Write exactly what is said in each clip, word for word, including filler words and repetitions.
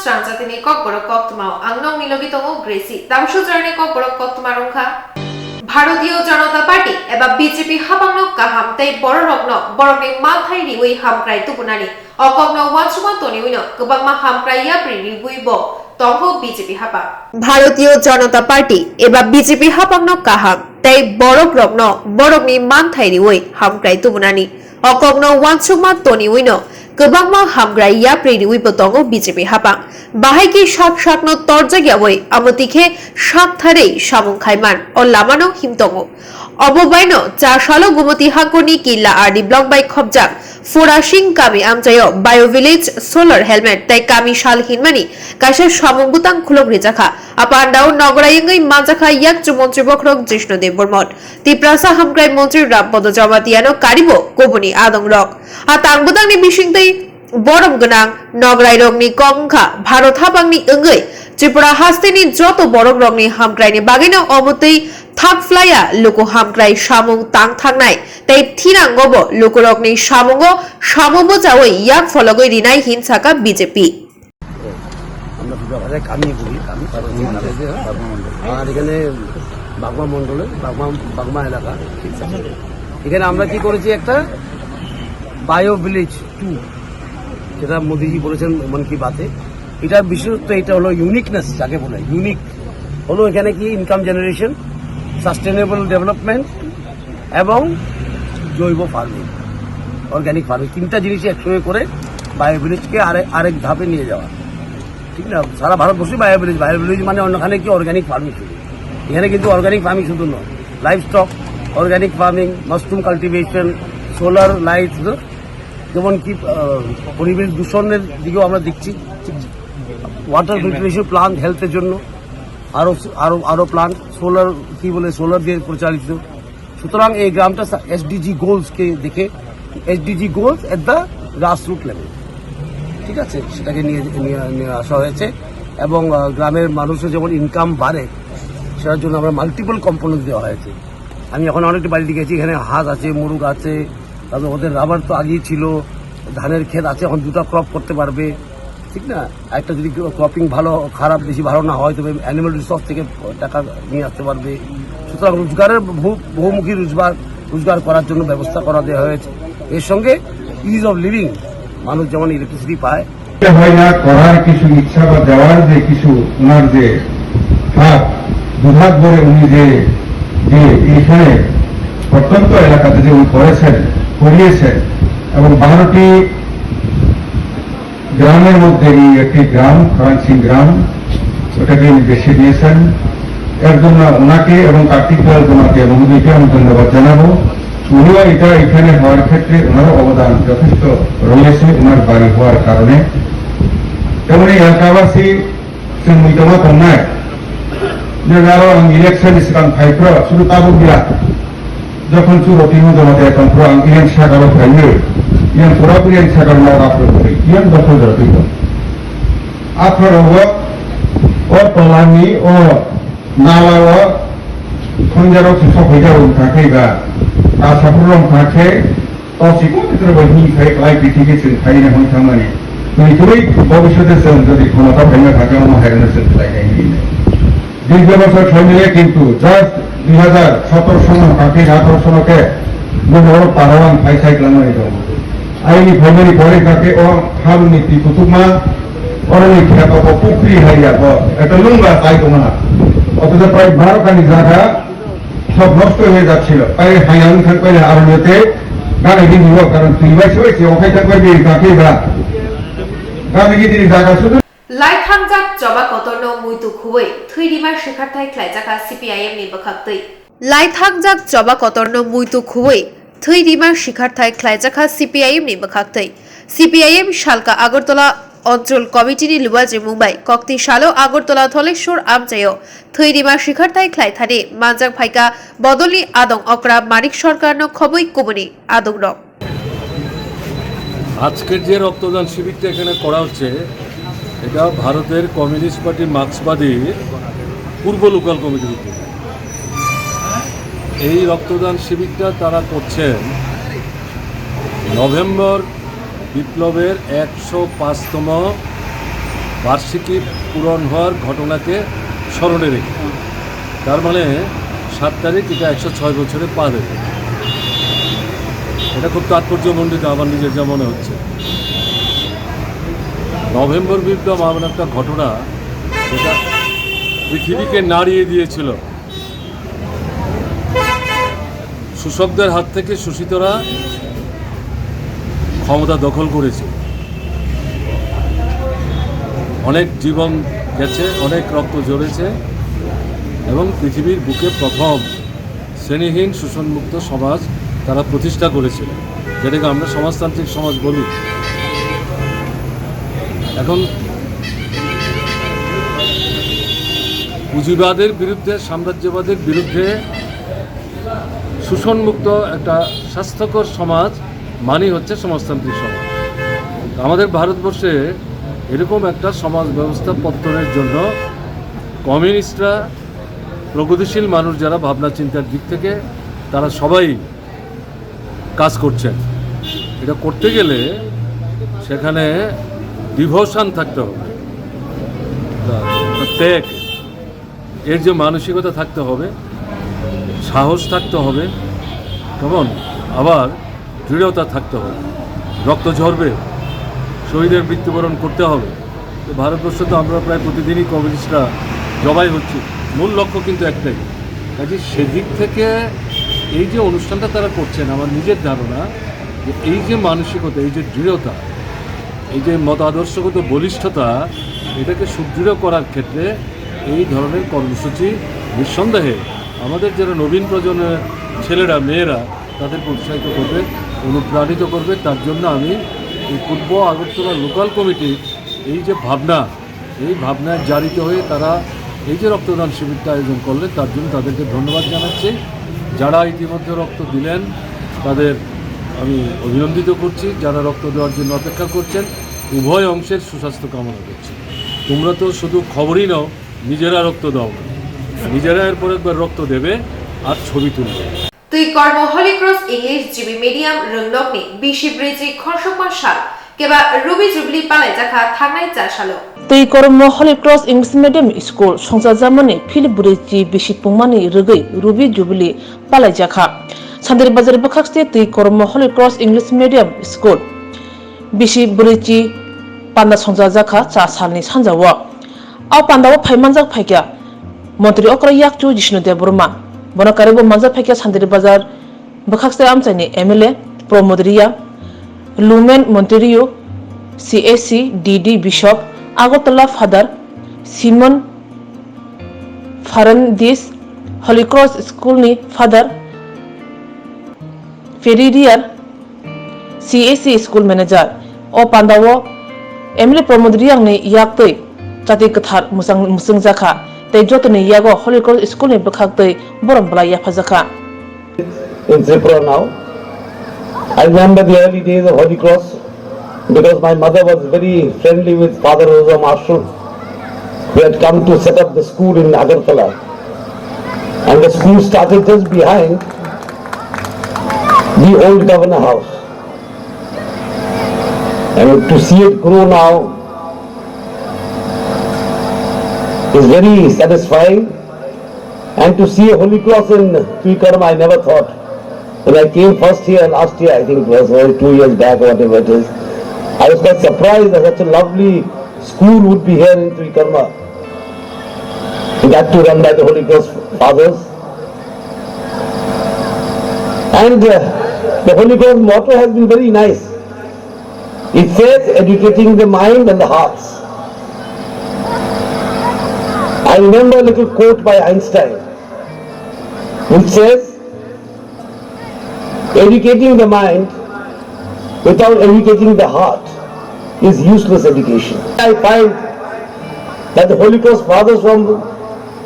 Tangjatini kokborok koktwmao ang nokni logi tongo Gracie. Tamsuk jorani kokborok koktwma rwngkha. Bharatiya Janata Party eba B J P hapangno kaham tei bororokno borokni manthai riwi hamkrai tubunani o kokno uansukma toniwino kwbangma hamkrai yapri riwi bo tongo B J P hapang. Bharatiya Janata Party eba B J P hapangno kaham tei borokrokno borokni manthai riwi hamkrai tubunani o kokno uansukma toniwino kwbangma hamkrai yapri riwi bo tongo B J P hapang. Bahai khe sak sakno torjak yawi amotwi khe sak tharwi samung khaiman o lamano him tongo. Obo baino cha salo Gumoti hakurni Killa R D block bai khopjak Furasing kami amchaio Bio Village solar helmet tei kami sal hinmani kaisa samung butang khulok rijakha. A pandao nogra wngwi manjakha yakchu montri bokhorok Jishnu Debbarma, Tiprasa hamkrai montri Rampodo Jamatiano karibo kubuni adongrok. A tang butangni bisingtwi borom gwnang nograirokni kok wngkha Bharot hapangni wngwi Tripura hasteni joto borokrokni hamkraini bagwino omotwi thak phlaiya luku hamkrai samung tang thangnai tei thinangobo lukurokni samungo samung bwchawi yak phologwi rinai hin saka B J P. আমরা দুর্গা ভাষায় কামি বলি, কামি। আর এখানে বাগমা মণ্ডলে, বাগমা, বাগমা এলাকা, ঠিক আছে? এখানে আমরা কি করেছি, একটা বায়ো ভিলেজ টু, যেটা মোদিজি বলেছেন মন কি বাতে, এটা বিশেষত্ব, এটা হলো ইউনিকনেস, যাকে বলে ইউনিক, হলো এখানে কি ইনকাম জেনারেশন, সাস্টেনেবল ডেভেলপমেন্ট এবং জৈব ফার্মিং, অর্গানিক ফার্মিং, তিনটা জিনিস একসঙ্গে করে বায়ো ভিলেজকে আরেক, আরেক ধাপে নিয়ে যাওয়া। ঠিক না? সারা ভারতবর্ষে বায়ো ভিলেজ, বায়ো ভিলেজ মানে অন্যখানে কি অর্গানিক ফার্মিং শুধু, এখানে কিন্তু অর্গানিক ফার্মিং শুধু নয়, live stock, organic farming, mushroom cultivation, solar light, যেমন কি, আহ, পরিবেশ দূষণের দিকেও আমরা দেখছি, ওয়াটার ফিল্টারেশন প্লান্ট হেলথের জন্য, আরো, আরো, আরো প্লান্ট, সোলার, কি বলে, সোলার দিয়ে পরিচালিত। সুতরাং এই গ্রামটা এসডিজি গোলস কে দেখে, SDG goals at the grass root level, ঠিক আছে, সেটাকে নিয়ে, নিয়ে, নিয়ে আসা হয়েছে। এবং, আহ, গ্রামের মানুষের যেমন ইনকাম বাড়ে, সেটার জন্য আমরা মাল্টিপল কম্পোনেন্ট দেওয়া হয়েছে। আমি এখন অনেকটা বাড়িতে গেছি, এখানে হাঁস আছে, মুরগ আছে, তারপরে ওদের রাবার তো আগেই ছিল, ধানের ক্ষেত আছে, এখন দুটো ক্রপ করতে পারবে, ঠিক না? একটা যদি ক্রপিং ভালো, খারাপ, বেশি ভালো না হয়, তবে অ্যানিমাল রিসোর্স থেকে টাকা নিয়ে আসতে পারবে। সুতরাং রোজগারের বহু, বহুমুখী রোজগার, রোজগার করার জন্য ব্যবস্থা করা দেওয়া হয়েছে। এর সঙ্গে ইজ অফ লিভিং, মানুষ যেমন ইলেকট্রিসিটি পায়। এটা হয় না, করার কিছু ইচ্ছা বা দেওয়ার যে কিছু ওনার যে ভাব, দুহাত ভরে উনি যে, যে এইখানে প্রত্যন্ত এলাকাতে যে উনি করেছেন, করিয়েছেন, এবং বারোটি গ্রামের মধ্যে এই একটি গ্রাম, ফরাংসিং গ্রাম, ওটাকে উনি বেছে নিয়েছেন। এর জন্য ওনাকে এবং কার্তিক লাল জমাতিয়া মহোদয়কে আমি ধন্যবাদ জানাবো। উনিও এটা এখানে হওয়ার ক্ষেত্রে ওনারও অবদান যথেষ্ট রয়েছে, ওনার বাড়ি হওয়ার কারণে। তেমনি এলাকাবাসী শ্রী মুইতমা কন্যায় যে আরো ইলেকশন ইসলাম ফাইপ্র শুধু তাবু বিয়া যখন চুরো তিন জমাতে এখন পুরো ইলেন সাগর ফাইলে, ইলেন পুরোপুরি ইলেন সাগর না রাখতে পারে, ইলেন দখল ধরতে পারে। Apharo o, o tolani o nala o khonjarok se sophai jabo wngkha khe ba, kasapur rok wngkha khe, tosiko bhitor bo hini khai klai pithi khe chwng khai na hwn thangmani. Twi twi bobishote chwng jodi khomota phaima thangkhe omo hairano chwng khlai nai hini. Dirgho bosor soimile kintu just dui hazar sotoro sono kake atharo sono ke bini oro parao ang phai sai kwlangmani tongo. Aini phaimani pore kake o hamni twi kutukma oroni kheto bo pukri hai ya bo ekta lungba chai tongma. Othocho prai baro kani jaga sob nosto hoi jachilo. Pai hai ang thang pai aronote gana gini bo karon twi bai se bai se okhai thang pai bini kake ba gana gini jaga sudu. Lai thangjak choba kotorno muitu khuwi thwi rima sikharthai khlaijakha C P I M ni bwkhaktwi. Lai thangjak choba kotorno muitu khuwi thwi rima sikharthai khlaijakha C P I M ni bwkhaktwi. C P I M Salka Agartala Onchol Committee ni luwajimung bai kokti salo Agartala Dholeshwar amchaio thwi rima sikharthai khlaithani manjak phaikha bodolni adong okra Manik Sarkarno khobwi kubuni adongrok. আজকের যে রক্তদান শিবিরটা এখানে করা হচ্ছে, এটা ভারতের communist party মার্ক্সবাদী পূর্ব লোকাল কমিটির উদ্যোগে। এই রক্তদান শিবিরটা তারা করছেন নভেম্বর বিপ্লবের একশো পাঁচতম বার্ষিকী পূরণ হওয়ার ঘটনাকে স্মরণে রেখে। তার মানে সাত তারিখ, এটা একশো ছয় বছরে পা দেবে। এটা খুব তাৎপর্যমণ্ডিত আমার নিজের যা মনে হচ্ছে। নভেম্বর বিপ্লব এমন একটা ঘটনা, যেটা পৃথিবীকে নাড়িয়ে দিয়েছিল। শোষকদের হাত থেকে শোষিতরা ক্ষমতা দখল করেছে। অনেক জীবন গেছে, অনেক রক্ত ঝরেছে এবং পৃথিবীর বুকে প্রথম শ্রেণীহীন শোষণমুক্ত সমাজ তারা প্রতিষ্ঠা করেছিল, যেটাকে আমরা সমাজতান্ত্রিক সমাজ বলি। এখন পুঁজিবাদের বিরুদ্ধে, সাম্রাজ্যবাদের বিরুদ্ধে শোষণমুক্ত একটা স্বাস্থ্যকর সমাজ মানেই হচ্ছে সমাজতান্ত্রিক সমাজ। তো আমাদের ভারতবর্ষে এরকম একটা সমাজ ব্যবস্থা পত্তনের জন্য কমিউনিস্টরা, প্রগতিশীল মানুষ যারা ভাবনা চিন্তার দিক থেকে, তারা সবাই কাজ করছেন। এটা করতে গেলে সেখানে ডিভোশন থাকতে হবে, তা-, তা ত্যাগ, এর যে মানসিকতা থাকতে হবে, সাহস থাকতে হবে, কেমন, আবার দৃঢ়তা থাকতে হবে। রক্ত ঝরবে, শহীদের মৃত্যুবরণ করতে হবে। তো ভারতবর্ষে তো আমরা প্রায় প্রতিদিনই কমিউনিস্টরা জবাই হচ্ছি। মূল লক্ষ্য কিন্তু একটাই। কাজে সেদিক থেকে এই যে অনুষ্ঠানটা তারা করছেন, আমার নিজের ধারণা যে এই যে মানসিকতা, এই যে দৃঢ়তা, এই যে মতাদর্শগত বলিষ্ঠতা, এটাকে সুদৃঢ় করার ক্ষেত্রে এই ধরনের কর্মসূচি নিঃসন্দেহে আমাদের যারা নবীন প্রজন্মের ছেলেরা, মেয়েরা, তাদেরকে উৎসাহিত করবে, অনুপ্রাণিত করবে। তার জন্য আমি এই পূর্ব আগরতলা লোকাল কমিটির এই যে ভাবনা, এই ভাবনায় জারিত হয়ে তারা এই যে রক্তদান শিবিরটা আয়োজন করলেন, তার জন্য তাদেরকে ধন্যবাদ জানাচ্ছি। যারা ইতিমধ্যে রক্ত দিলেন, তাদের আমি অভিনন্দিত করছি। যারা রক্ত দেওয়ার জন্য অপেক্ষা করছেন, উভয় অংশের সুস্বাস্থ্য কামনা করছি। তোমরা তো শুধু খবরই নাও, নিজেরা রক্ত দাও, নিজেরা এরপর একবার রক্ত দেবে আর ছবি তুলবে। Twi Kormo Holy Cross English G B Medium rwngnokni bisi brwichi khorokma sal keba Ruby Jubilee palaijakha thangnai cha salo. Twi Kormo Holy Cross English Medium School songchajakmani phil brwichi bisi pungmani rwgwi Ruby Jubilee palaijakha. Sandir Bazar bwkhakste Twi Kormo Holy Cross English Medium School bisi brwichi panda songchajakha cha salni sanjao. O pandao phai manjak phaikha Montri okra yakchu Jishnu Debbarma. Bono karwibo manjak phaikha Sandir Bazar bwkhakste amchaini M L A Pramod Reang, Lumen Montri Reang, C A C D D Bishop, Agartala Father Simon Fernandes, Holy Cross School ni Father Ferry Reang, C A C school manager. O pandao M L A Pramod Reang ni yaktwi chati kwthar mwchang-, mwchwngjakha tei jotoni yago Holy Cross School ni bwkhaktwi borom bwlai yaphajakha. In Tripura now. I remember the early days of Holy Cross because my mother was very friendly with Father Rosa Marshall, who had come to set up the school in Agartala. And the school started just behind the old governor house. And to see it grow now is very satisfying. And to see a Holy Cross in Twikarma, I never thought. When I came first here last year, I think it was, or two years back or whatever it is, I was quite surprised that such a lovely school would be here in Twikarma. That too run by the Holy Cross Fathers. And uh, the Holy Cross motto has been very nice. It says, "Educating the mind and the hearts." I remember a little quote by Einstein, which says, "Educating the mind without educating the heart is useless education." I find that the Holy Cross Fathers from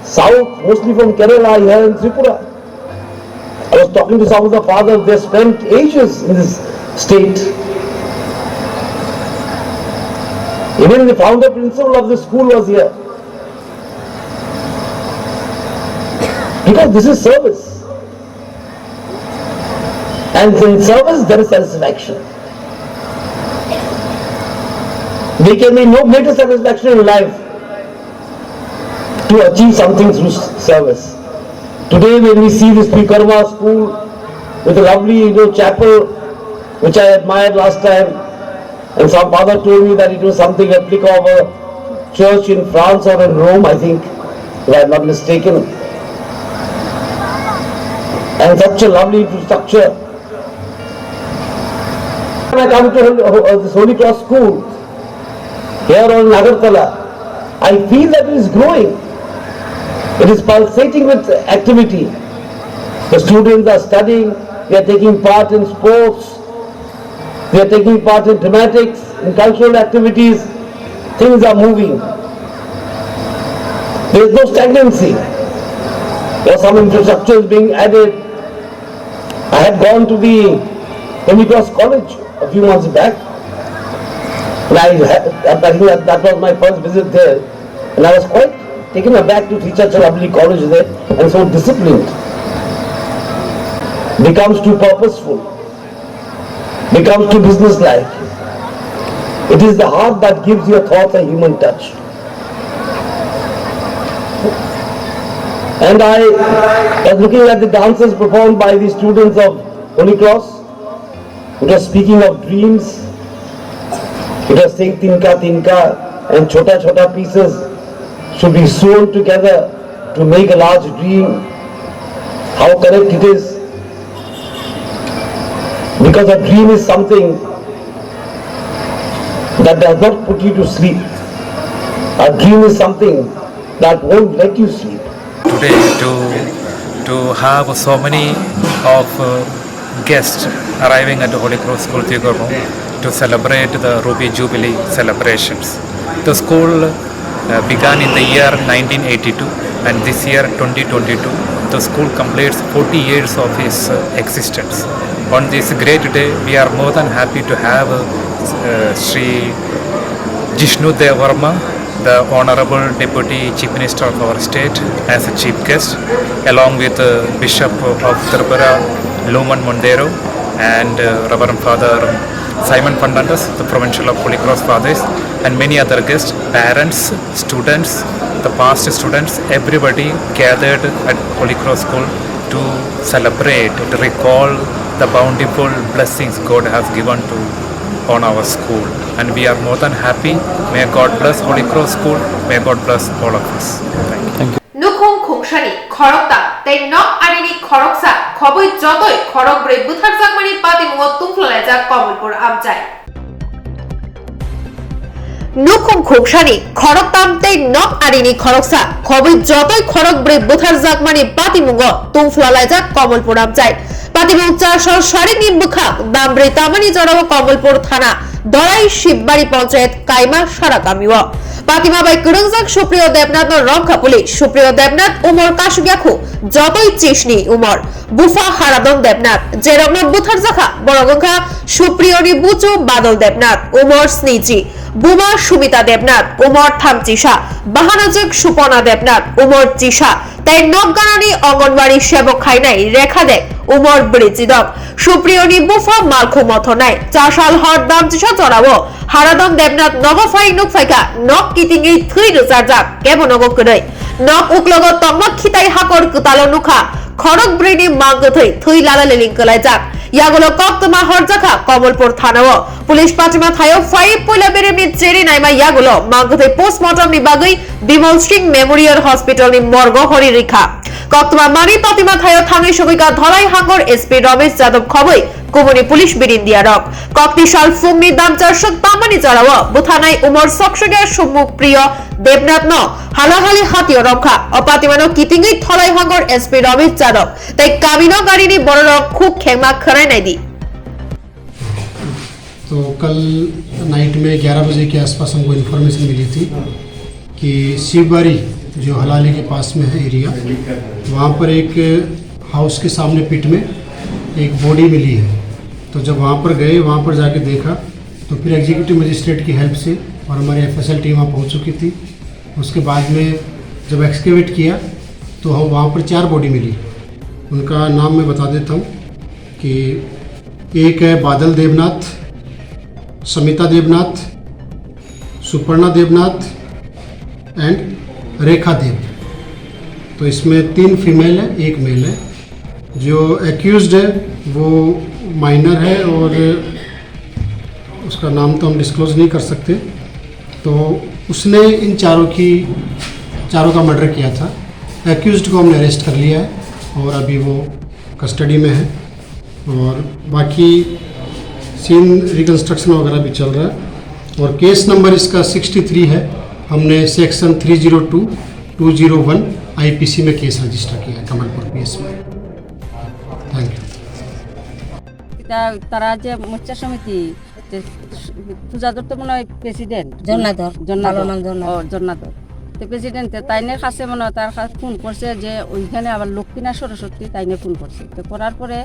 South, mostly from Kerala, are here in Tripura. I was talking to some of the fathers, they spent ages in this state. Even the founder principal of the school was here. Because this is service. And in service, there is satisfaction. There can be no greater satisfaction in life to achieve something through service. Today, when we see this Vikarma school with a lovely, you know, chapel, which I admired last time, and some father told me that it was something replica of a church in France or in Rome, I think, if I'm not mistaken. And such a lovely infrastructure. When I come to Hol- Ho- this Holy Cross School here on Agartala, I feel that it is growing. It is pulsating with activity. The students are studying, they are taking part in sports, they are taking part in dramatics, in cultural activities. Things are moving. There is no stagnancy. There are some infrastructure is being added. I had gone to the Holy Cross College a few months back, and I, ha- I think that, that was my first visit there, and I was quite taken aback to see such a lovely college there and so disciplined. Becomes too purposeful, becomes too businesslike. It is the heart that gives your thoughts a human touch. And I was looking at the dances performed by the students of Holy Cross. It was speaking of dreams. It was saying tinka tinka and chota chota pieces should be sewn together to make a large dream. How correct it is. Because a dream is something that does not put you to sleep. A dream is something that won't let you sleep. Today, to to have so many of uh, guests arriving at the Holy Cross School Tiagormo to celebrate the Ruby Jubilee celebrations. The school uh, began in the year nineteen eighty-two, and this year, twenty twenty-two, the school completes forty years of its uh, existence. On this great day, we are more than happy to have uh, Sri Jishnu Debbarma, the Honorable Deputy Chief Minister of our state, as a chief guest, along with uh, Bishop of Tripura, Luman Mondero, and uh, Reverend Father Simon Fernandez, the Provincial of Holy Cross Fathers, and many other guests, parents, students, the past students, everybody gathered at Holy Cross School to celebrate, to recall the bountiful blessings God has given to on our school. And we are more than happy. May God bless Holy Cross School. May God bless all of us. Thank you. Nukhung khungsani khorokta tei nok arini khoroksa khobwi jotoi khorok brwi bwtharjakmani patimungo tungphla laijak Komolpur amchai. Nukhung khungsani khoroktam tei nok arini khoroksa khobwi jotoi khorok brwi bwtharjakmani patimungo tungphla laijak Komolpur amchai. Patimung chasal sarikni bwkhak dambrwi tamani jorao Komolpur thana Dorai Shibari Panchayat Kaima Sara kamio. Patima bai kwrwngjak Supriyo Debnath no romkha puli. Supriyo Debnath umor kasuk yakhu jotoi chisni umor. Bupha Haradon Debnath, jerokno butharjakha, borok wngkha Supriyoni buchu Badol Debnath, umor sniji, buma Sumita Debnath, umor thamchisa, bahanajwk Supona Debnath, umor chisa, tei nokganani Anganwadi sebok khainai Rekha Deb, umor bwrwi chidok. Supriyoni bupha malkhung mothornai, chasal hor damchisa jorao Haradon Debnath nogo phai nukphaikha, nok kitingwi thwi rwcharjak, kebo nogo kwrwi. Nok uklogo tongma khitai hakor kwtalo nukha, khorok brwini mangkwthwi thwi lala liling kwlaijak. Yagulo koktwma horjakha Komolpur thanao. Police patima thaio phai puila beremni cheri naima yagulo mangkwthwi postmortem ni bagwi Bimal Singh Memorial Hospital ni morgo hori rikha. Koktwma mani patima thaio thangwi sogwika Dholai Hangor S P Ramesh Yadav khobwi kubuni police birindiarok. Kokti sal phungni damchar swk tamani jorao buthanai umor soksogya Sumuk Priyo Debnath no halahali hatio romkha. O patimano kitingwi Dholai Hangor S P Ramesh Yadav tei kamino garini bororok khuk khengma khwnai naidi. तो कल नाइट में ग्यारह बजे के आसपास हमको इन्फॉर्मेशन मिली थी कि शिवबारी, जो हलाली के पास में है एरिया, वहाँ पर एक हाउस के सामने पिट में एक बॉडी मिली है। तो जब वहाँ पर गए, वहाँ पर जाके देखा, तो फिर एग्जीक्यूटिव मजिस्ट्रेट की हेल्प से और हमारी एफएसएल टीम वहाँ पहुँच चुकी थी। उसके बाद में जब एक्सकेवेट किया, तो हम वहाँ पर चार बॉडी मिली। उनका नाम मैं बता देता हूँ कि एक है बादल देवनाथ, समिता देवनाथ, सुपर्णा देवनाथ एंड रेखा देव। तो इसमें तीन फीमेल है, एक मेल है। जो एक्यूज्ड है वो माइनर है और उसका नाम तो हम डिस्क्लोज नहीं कर सकते। तो उसने इन चारों की, चारों का मर्डर किया था। एक्यूज्ड को हमने अरेस्ट कर लिया है और अभी वो कस्टडी में है। और बाकी सीन रिकंस्ट्रक्शन वगैरह भी चल रहा है। और केस नंबर इसका सिक्सटी थ्री है। हमने section three zero two, two zero one IPC में केस रजिस्टर किया है कमलपुर पीएस में। Thank you. এটা তারা যে মোর্চা সমিতি, যে পূজাধর তো মনে হয় প্রেসিডেন্ট। জন্নাধর। জন্নাধর। ভালো নাম জন্নাধর। ও, জন্নাধর। তো প্রেসিডেন্টে তাইনের কাছে মনে হয় তার কাছে ফোন করছে যে ওইখানে আবার লক্ষ্মীনা সরস্বতী তাইনে ফোন করছে। তো করার পরে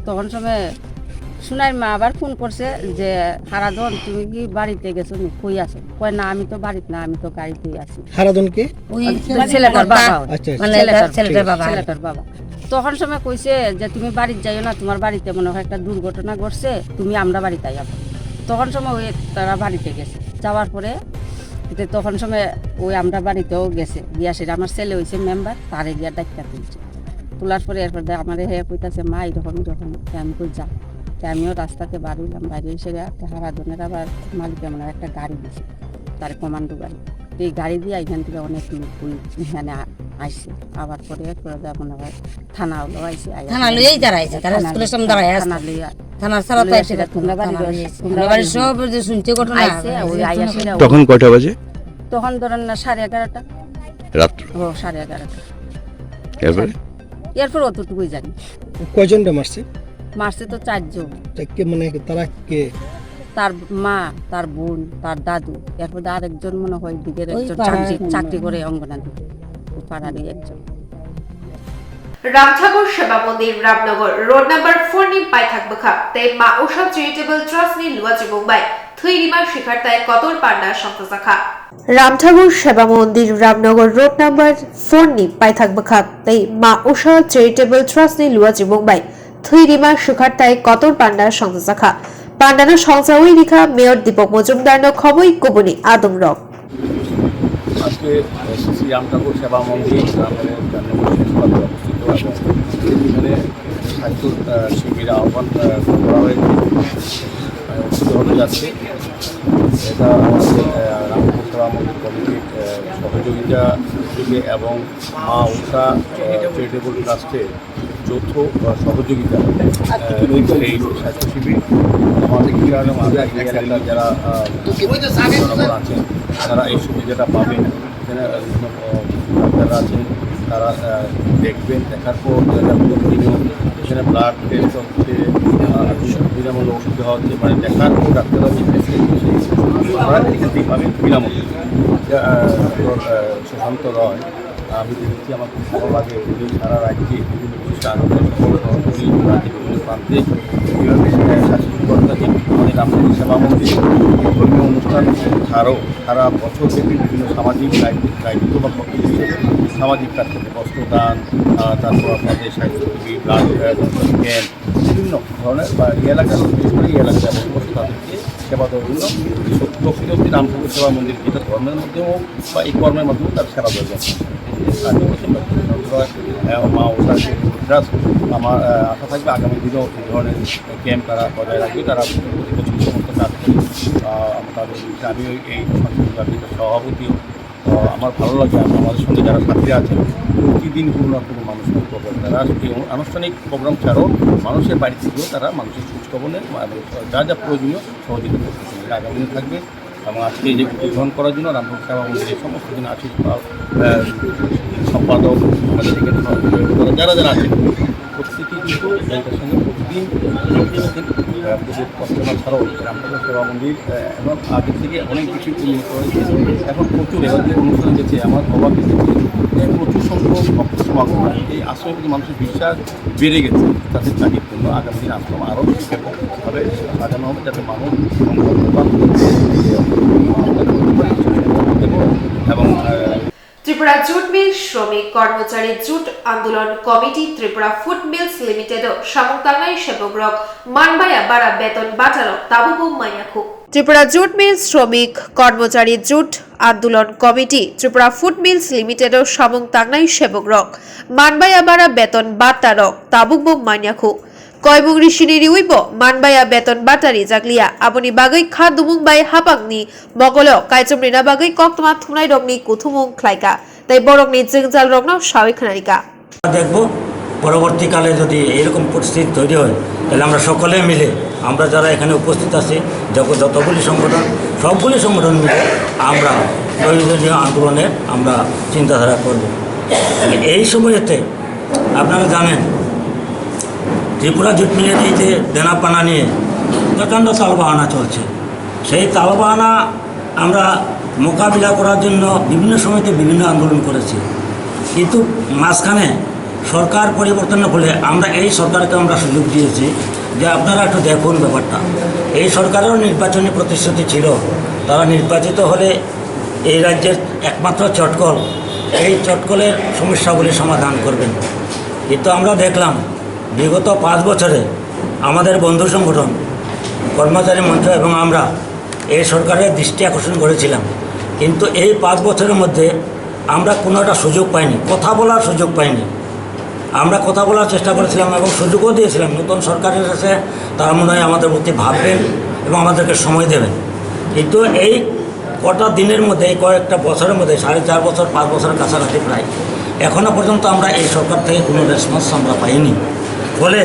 তখন সময় সুনাইর মা আবার ফোন করছে যে, "হারাধন, তুমি কি বাড়িতে গেছো নি? কই আছো?" কয়, "না, আমি তো বাড়িতে না, আমি তো গাড়িতেই আছি।" হারাধন কে? ওই তো ছেলেটার বাবা। আচ্ছা, আচ্ছা। মানে ছেলেটার, ছেলেটার বাবা। ছেলেটার বাবা। তখন সময় কইছে যে, "তুমি বাড়িত যাইও না, তোমার বাড়িতে মনে হয় একটা দুর্ঘটনা ঘটছে, তুমি আমরা বাড়িতে আইয়া পড়ো।" তখন সময় ওই তারা বাড়িতে গেছে, যাওয়ার পরে যে তখন সময় ওই আমরা বাড়িতেও গেছে, গিয়া সেটা আমার ছেলে হইছে মেম্বার, তারে গিয়া ডাক্তার তুলছে। তোলার পরে এরপর দে আমারে হে কইতাছে, "মা, এরকম, এরকম।" তে আমি কই, "যা।" তে আমিও রাস্তাতে বার হইলাম, বাইরে এসে হারাধনের আবার মালিকে মনে হয় একটা গাড়ি দিছে, তার কমান্ডো গাড়ি। তো এই গাড়ি দিয়ে এখান থেকে অনেক লোক ওই এখানে আ-, আইছে। আবার পরে এরপরে যা মনে হয় থানা হলো আইছে, আইয়া থানা লইয়াই তারা আইছে, তারা থানা স্কুলের সামনে দাঁড়ায় আছে। থানা লইয়া থানার ছাড়া তো লইয়া আইছে সেটা না, তোমরা বাড়ি থানা রস-, লইয়া আইছে। তোমরা আমরা বাড়ির বাড়ি সব যে শুনতে ঘটনা, আইছে, ওই আইয়া সেটা তখন কয়টা বাজে? তখন ধরেন না সাড়ে এগারোটা। রাত্র? ও, সাড়ে এগারোটা। এরপরে? এরপর অতটুকুই জানি। কয়জনটা মারছে? মারছে তো চারজন। তা কে, মানে, তারা কে? তার মা, তার বোন, তার দাদু, এরপর আরেকজন মনে হয় দিকের ওই একজন পাড়ার চাকরি, কোনো চাকরি করে অঙ্গনাদি, ওই পাড়ারই একজন। Ramthakur Sheba Mondir, Ramnagar, road number four ni paithak bwkha tei Ma Usha Charitable Trust ni luachimung bai thwi rima sikhartai kotor panda songchajakha. Ramthakur Sheba Mondir, Ramnagar, road number four ni paithak bwkha tei Ma Usha Charitable Trust ni luachimung bai thwi rima sikhartai kotor panda songchajakha. Pandano songchawi rikha Mayor Deepak Majumdarno khobwi kubuni adongrok. আজকে শ্রী রাম ঠাকুর সেবা মন্দির, রামনগর, রামনগর শেষ প্রান্তে অবস্থিত এবং এখানে স্বাস্থ্য, আহ, শিবির আহ্বান, আহ, করা হয়েছে। আহ, অনুষ্ঠিত হতে যাচ্ছে। এটা আমাদের, আহ, রামকৃষ্ণ মন্দির কমিটির, আহ, সহযোগিতা থেকে এবং মা উষা, আহ, চ্যারিটেবল ট্রাস্টের যৌথ, আহ, সহযোগিতা, আহ, এই স্বাস্থ্য শিবির। আমাদের কিছু আগে মাঝে আগে এলাকার যারা, আহ, জনগণ আছেন, তারা এই সুবিধাটা পাবেন। এখানে, আহ, বিভিন্ন, আহ, ডাক্তাররা আছেন, তারা, আহ, দেখবেন, দেখার পর যারা প্রয়োজনীয় এখানে ব্লাড টেস্ট হচ্ছে, আহ, বিনামূল্যে ওষুধ দেওয়া হচ্ছে, মানে দেখার পর ডাক্তাররা যে প্রেসক্রিপশন, তারা এখান থেকে পাবেন বিনামূল্যে। এটা, আহ, ডক্টর, আহ, সুশান্ত রয়, আমি দেখেছি, আমার খুব ভালো লাগে। উনি সারা রাজ্যে বিভিন্ন বিশিষ্ট আন্দোলন সংগঠন, উনি রাজ্যের বিভিন্ন প্রান্তে কীভাবে, আহ, স্বাস্থ্য কর্মীরা যে আমাদের রামকৃষ্ণ সেবা মন্দির ধর্মীয় অনুষ্ঠান ছাড়াও সারা বছর ব্যাপী বিভিন্ন সামাজিক দায়িত্ব, দায়িত্ব বা কর্তব্য সামাজিক কাজ করতে, বস্ত্রদান, আহ, তারপর আপনাদের স্বাস্থ্য শিবির, ব্লাড, আহ, ক্যাম্প, বিভিন্ন ধরনের বা এই এলাকার, বিশেষ করে এই এলাকায় বসবাস তাদেরকে সেবা দেওয়ার জন্য প্রকৃত হচ্ছে রামকৃষ্ণ সেবা মন্দির, যেটা ধর্মের মধ্যে হোক বা এই কর্মের মাধ্যমে তার সেবা দেওয়া যায়। আর এই বছর আহ, মা উষা ট্রাস্ট আমার, আহ, আশা থাকবে আগামী দিনেও এই ধরনের ক্যাম্প তারা বজায় রাখবে। তারা প্রতি বছর সমস্ত কাজ করে। আহ, তাদের আমি ওই, এই সংগঠনের আমি একটা সভাপতিও। আহ, আমার ভালো লাগে, আম-, আমাদের সঙ্গে যারা ছাত্রী আছেন, প্রতিদিন কোনো না কোনো মানুষ খোঁজ খবর। তারা এই অনু-, আনুষ্ঠানিক প্রোগ্রাম ছাড়াও মানুষের বাড়িতে গিয়েও তারা মানুষের খোঁজ খবর নেন, মানে, যা যা প্রয়োজনীয় সহযোগিতা করতেছেন। এটা আগামী দিনে থাকবে। এবং আজকে এই যে উদ্বোধন করার জন্য রামকৃষ্ণ সেবা মন্দিরের সমস্ত দিন আশিস পাল, আহ, সম্পাদক, আমাদের এখানে সহযোগিতা করা যারা যারা আছেন, প্রত্যেকেই কিন্তু এটার সঙ্গে প্রতিদিন জড়িত আছেন। আহ, পুজোর অর্চনা ছাড়াও রামকৃষ্ণ সেবা মন্দির, আহ, এবং আগে থেকে অনেক কিছু উন্নত হয়েছে। এখন প্রচুর এবার যে অনুষ্ঠান হয়েছে, আমার অবাক হয়েছে যে প্রচুর সংখ্যক ভক্ত সমাগম হয়। এই আশ্রমে কিন্তু মানুষের বিশ্বাস বেড়ে গেছে তাদের কাজের জন্য। আগামী দিন আশ্রম আরও ব্যাপকভাবে সাজানো হবে, যাতে মানুষ এবং ভক্তরা এবং, আহ, Tripura Jute Mill Shramik Kormochari Jute Andolon Committee Tripura Food Mills Limited o samung tangnai sepokrok manbaya bara beton batarok tabukbo manyakhu. Tripura Jute Mill Shramik Kormochari Jute Andolon Committee Tripura Food Mills Limited o samung tangnai sepokrok manbaya bara beton batarok tabukbo manyakhu. Koimung risini riwibo manbaya beton bata rijakliya, aboni bagwi kha dumung bai hapangni mogolo kaichom rina bagwi koktwma thumnairokni kuthumung khlaika tei borokni jwngjalrokno sawi khwnarika. দেখব, পরবর্তীকালে যদি এইরকম পরিস্থিতি তৈরি হয়, তাহলে আমরা সকলে মিলে, আমরা যারা এখানে উপস্থিত আছি, যত-, যতগুলি সংগঠন, সবগুলি সংগঠন মিলে আমরা প্রয়োজনীয় আন্দোলনের আমরা চিন্তাধারা করব। এই সময়তে আপনারা জানেন, ত্রিপুরা জুট মিলের এই যে দেনা পানা নিয়ে প্রচণ্ড তালবাহানা চলছে, সেই তালবাহানা আমরা মোকাবিলা করার জন্য বিভিন্ন সময়তে বিভিন্ন আন্দোলন করেছি, কিন্তু মাঝখানে সরকার পরিবর্তনের ফলে আমরা এই সরকারকে আমরা সুযোগ দিয়েছি যে আপনারা একটু দেখুন ব্যাপারটা। এই সরকারেরও নির্বাচনী প্রতিশ্রুতি ছিল, তারা নির্বাচিত হলে এই রাজ্যের একমাত্র চটকল, এই চটকলের সমস্যাগুলি সমাধান করবেন। কিন্তু আমরা দেখলাম বিগত পাঁচ বছরে আমাদের বন্ধু সংগঠন, কর্মচারী মঞ্চ এবং আমরা এই সরকারের দৃষ্টি আকর্ষণ করেছিলাম, কিন্তু এই পাঁচ বছরের মধ্যে আমরা কোনো একটা সুযোগ পাইনি, কথা বলার সুযোগ পাইনি। আমরা কথা বলার চেষ্টা করেছিলাম এবং সুযোগও দিয়েছিলাম, নতুন সরকার এসেছে, তারা মনে হয় আমাদের প্রতি ভাববেন এবং আমাদেরকে সময় দেবেন। কিন্তু এই কটা দিনের মধ্যে, এই কয়েকটা বছরের মধ্যে, সাড়ে চার বছর, পাঁচ বছরের কাছাকাছি প্রায়, এখনো পর্যন্ত আমরা এই সরকার থেকে কোনো রেসপন্স আমরা পাইনি। ফলে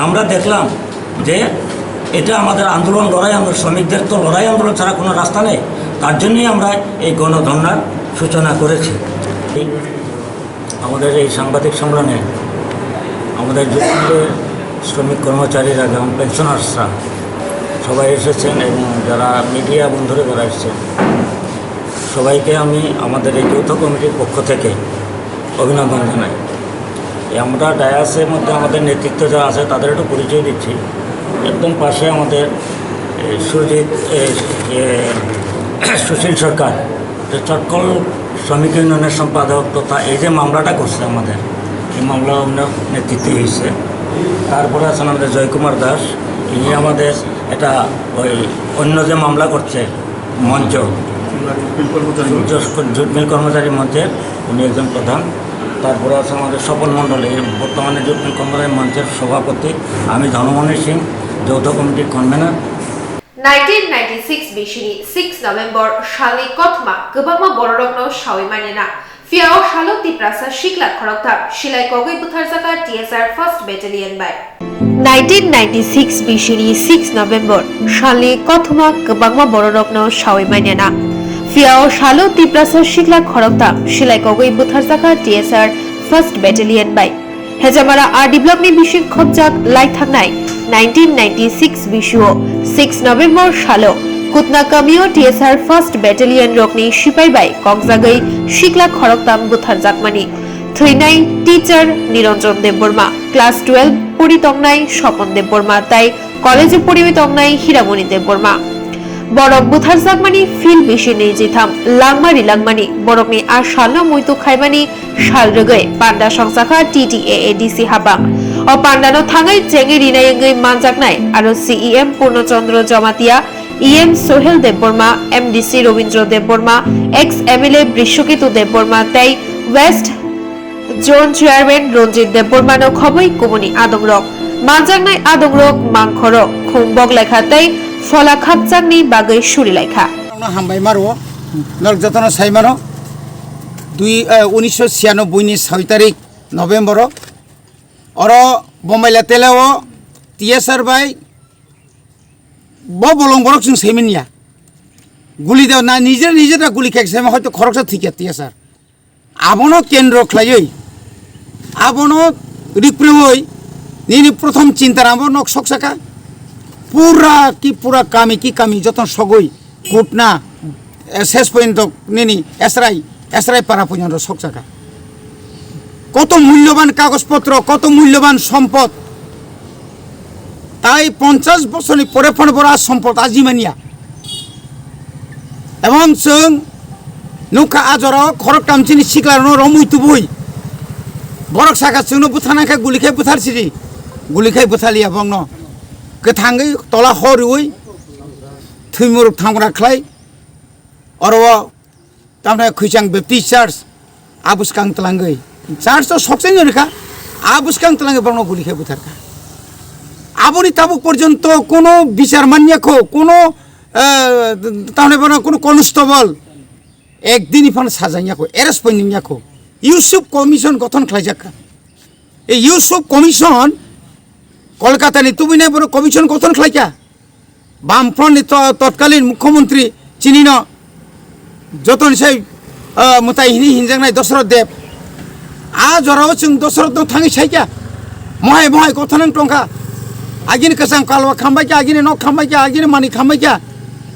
আমরা দেখলাম যে এটা আমাদের আন্দোলন, লড়াই আন্দোলন, শ্রমিকদের তো লড়াই আন্দোলন ছাড়া কোনো রাস্তা নেই। তার জন্যই আমরা এই গণধর্ণার সূচনা করেছি। এই আমাদের এই সাংবাদিক সম্মেলনে আমাদের জুট মিলের শ্রমিক কর্মচারীরা, যেমন পেনশনার্সরা, সবাই এসেছেন এবং যারা মিডিয়া বন্ধুরা, যারা এসেছেন, সবাইকে আমি আমাদের এই যৌথ কমিটির পক্ষ থেকে অভিনন্দন জানাই। এই আমরা ডায়াসের মধ্যে আমাদের নেতৃত্ব যারা আছে, তাদের একটু পরিচয় দিচ্ছি। একদম পাশে আমাদের, এ, সুজিত, এ, এ, সুশীল সরকার, যে চটকল শ্রমিক ইউনিয়নের সম্পাদক তথা এই যে মামলাটা করছে আমাদের, এই মামলা ওনার নেতৃত্বে হয়েছে। তারপরে আছেন আমাদের জয়কুমার দাস, ইনি আমাদের এটা ওই অন্য যে মামলা করছে মঞ্চ, জুট মিল কর্মচারী মঞ্চের উনি একজন প্রধান। তারপরে আছে আমাদের স্বপন মণ্ডল, এই বর্তমানে জুট মিল কর্মচারী মঞ্চের সভাপতি। আমি ধনমণি সিং, যৌথ কমিটির convenor. Nineteen ninety-six bisini six November salni kothoma kwbangma bororokno sawi manya na. Phiya o salo Tiprasa sikla khoroktham silai kogwi butharjaka T S R First Battalion bai. Nineteen ninety-six bisini six November salni kothoma kwbangma bororokno sawi manya na. Phiya o salo Tiprasa sikla khoroktham silai kogwi butharjaka T S R First Battalion bai. Hejamara R D block ni bising khopjak lai thangnai nineteen ninety-six bisuo six November salo Kutna kamio T S R First Battalion rokni sipai bai kokjagwi sikla khoroktham butharjakmani. Thwinai teacher Niranjan Debbarma, class twelve pori tongnai Sopon Debbarma tai college o poriwi tongnai Hiramoni Debbarma. Borok butharjakmani phil bisi nwi jitham langma rilangmani, borokni a salno muitu khaimani sal rwgwi panda songchakha T T A A D C hapang. O pandano thangwi chengwi rinai wngwi manjaknai aro C E M Purno Chandra Jamatia, E M Sohel Debbarma, M D C Robindra Debbarma, ex M L A Brishaketu Debbarma tei West Zone Chairman Ranjit Debbarmano khobwi kubuni adongrok, manjaknai adongrok, mangkhorok, khungbok lekha tei phola khakchangni bagwi suri laikha. Norokno hambai maro, norok jotono sai mano, dui, eh, unisho chhiyanobboini soi tarik November o, oro Bomaila telao T S R bai bo bolong borok chwng sai manya. Guli da na, nije nije da guli khe sai ma, hoito khoroksa thikya T S R. Abono kendro khlaiwi, abono rikpreui nini prothom chinta ramo nok sok saka. Pura ki pura kami ki kami joton sogwi kutna, eh, ses porjonto nini esrai, esrai para porjonto sok saka. Koto mulloban kagoj potro, koto mulloban sompot. Tai ponchash bosorni pore phano bora sompot ajimania. Ebong chwng Nukha a jorao khoroktham chini siklarokno romwi tubui. Borok sakha chwngno butharnai khe guli khai buthar sidi. Guli khai buthaliya bongno. Kwthangwi tola hor rwi thwimuruk thangra khlai. Oro o tamni Khwichang Baptist Church a bwskang twlangwi. Church to sokchai no rikha. A bwskang twlangwi borokno guli khai butharkha. Aboni tabuk porjonto kono bichar manya kho, kono, eh, tamni bono kono constable ekdini phano sajak ya kho, arrest pointing ya kho. Yusuf Commission gothon khlaijak kha. Ei Yusuf Commission Kolkata ni tubui nai bono commission gothon khlaikha. Bamfront ni to-, totkalin mukhyamantri chinino joton sai, ah, mwtai hini hinjaknai Dosrot Deb. A jorao chwng Dosrot no thangwi saikha. Mohai mohai gothonang tongkha. Agini kwchang kalwa khambaikha, agini nok khambaikha, agini mani khambaikha.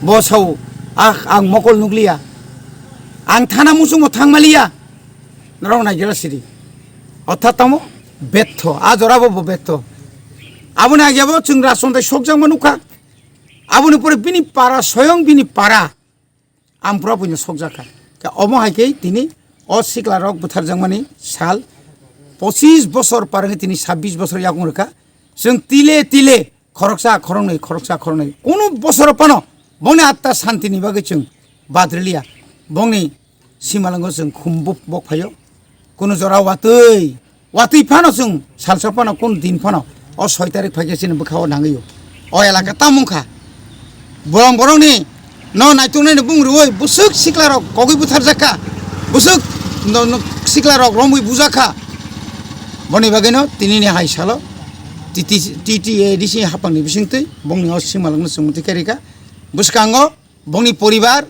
Bo sao, "Ah, ang mokol nukliya. Ang thana muchungo thangmaliya." Norok naigira sidi. Orthat tamo betho, a jorabo bo betho. Aboni agyabo chwng rajtongthai sokjakma nukha. Aboni pore bini para, soyong bini para. Amphra buino sokjakha. Khe omo hai khe tini o siklarok butharjakmani sal pochis bosor parangwi tini sabbish bosor yakung rwkha. Chwng tile tile khoroksa khoroknwi, khoroksa khoroknwi. Kunu bosoro phano bongni atta santini bagwi chwng badriliya. Bongni simalango chwng khum buk bok phaio. Kunu jora watwi, watwi phano chwng salsa phano kunu din phano o soi tarik phaikhe chini bwkhao nangwio. O elaka tamung kha. Borong borongni no naituknai ni bung rwui bwswk siklarok kogwi butharjak kha. Bwswk no, no, siklarok romwi bujak kha. Boni bagwino tinini hai salo T T, T T A D C hapangni bisingtwi bongni o simalangno chwng mwtwi khe rikha. Bwskango bongni poribar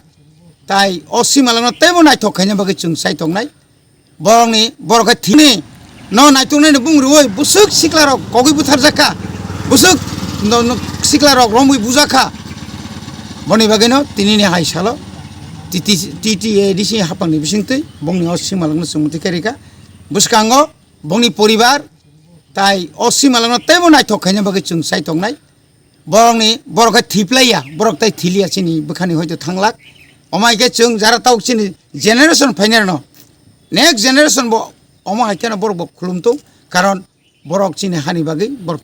tai o simalangno teibo naithok khaina bagwi chwng chai tongnai. Borokni, borok hai thini no naituknai ni bung rwui bwswk siklarok kogwi butharjak kha, bwswk no, no, siklarok romwi bujak kha. Boni bagwino tinini hai salo T T, T T A D C hapangni bisingtwi bongni o simalangno chwng mwtwi khe rikha. Bwskango bongni poribar tai o simalangno teibo naithok khaina bagwi chwng chai tongnai. Borokni, borok khe thiplaiya, borok tai thiliya chini bwkhani hoito thanglak. Omo hai khe chwng jara tabuk chini generation phainai rwno, next generation bo omo hai kheno borok bo khulum tung, karon borok chini hani bagwi borok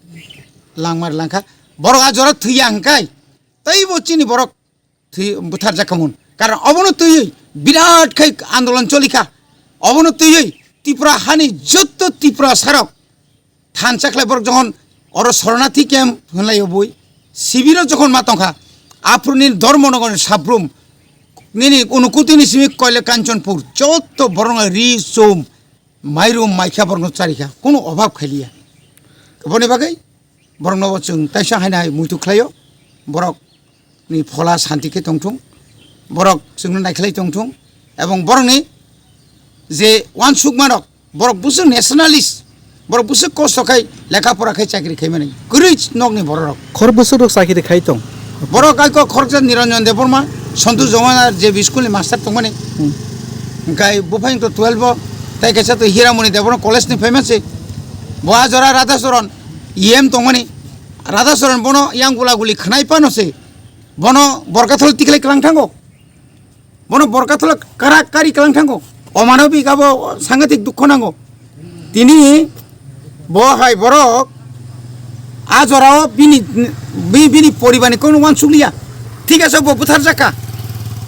langmar langkha. Borok a jora thwiya hwnkhe teibo chini borok thwi butharjak kha mun. Karon obono twiwi birat khai andolon cholikha. Obono twiwi Tripura hani jotto Tripura sarok thansa khlai borok jokhon oro Soronarthi camp hwnlai obwi sibiro jokhon ma tongkha, aphuru nini Dharmanagar ni Sabrum nini Unakoti ni simi Koile Kanchanpur jotto borokno ri chum mairum maikha borokno charikha, kunu obhab khailiya. Boni bagwi borokno bo chwng taisa haino hai muitu khlaio, borok ni phola santi khe tongthung, borok chwngno naikhlai tongthung, ebong borokni je uansukmarok, borok bwswk nationalist, borok bwswk kosto khai lekha pora khai chakri khaimani, kwrwi nokni bororok. Khor bwswk rok chakri khai tong? Borok aiko khoroksa Niranjan Debbarma, Santosh Jamodar je school ni master tongmani, hmm, hwnkhe buphang to twelve o, tei kaisa to Hiramoni Debbarma college ni phaimase, bo a jora Radhacharan E M tongmani, Radhacharan bono yang gula guli khwnai phano se, bono Borkathol tiklai kwlang thango. Bono Borkathol kara kari kwlang thango. Omanobik abo sangatik dukho nango. Tini bo hai borok a jorao bini, bi-, bini poribarni kono uansukliya. Thik ase bo butharjak kha.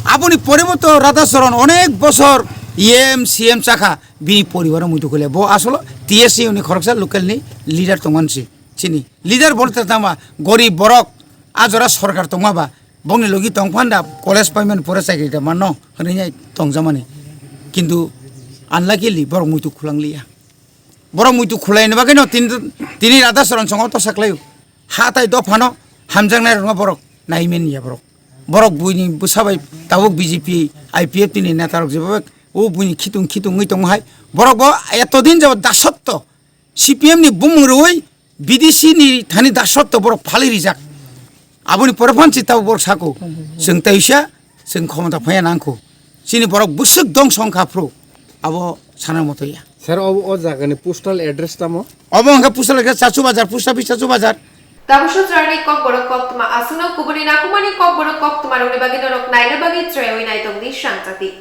Aboni pore bo to Radhacharan onek bosor E M, C M chakha. Bini poribaro muitu khulia. Bo asolo T S U ni khoroksa local ni leader tongmani si. Chini leader bolte tama gorib borok a jora sorkar tongma ba bongni logi tongphanda college paiman pore chakri da manno hwnwi tongjamani. Kintu unluckily borok muitu khulangliya. Borok muitu khulaini bagwino tini, tini Radhacharan songo tosa khlaio. Ha tai dophano hamjaknai rokno borok naimen ya borok. Borok buini bwsa bai tabuk B J P, I P F T ni neta rok jeba o buini khitung khitung wngwi tongma hai. Borok bo eto din jabo dasotto C P M ni bumung rwui B D C ni thani dasotto borok phalwi rijak. Aboni pore phan si tabuk borok sako, chwng teisa, chwng khomota phaiya nangkho. Chini borok bwswk dongso wngkha phru, abo sana moto ya. Sir, o, o jaga ni postal address tamo? Obo wngkha postal address Chachu Bazar, post office Chachu Bazar. Tabuk sujrani Kokborok koktwma aswkno kubuni nakumani Kokborok koktwma rokni bagwi norok naina bagwi chwrawi naitokdi sangchati.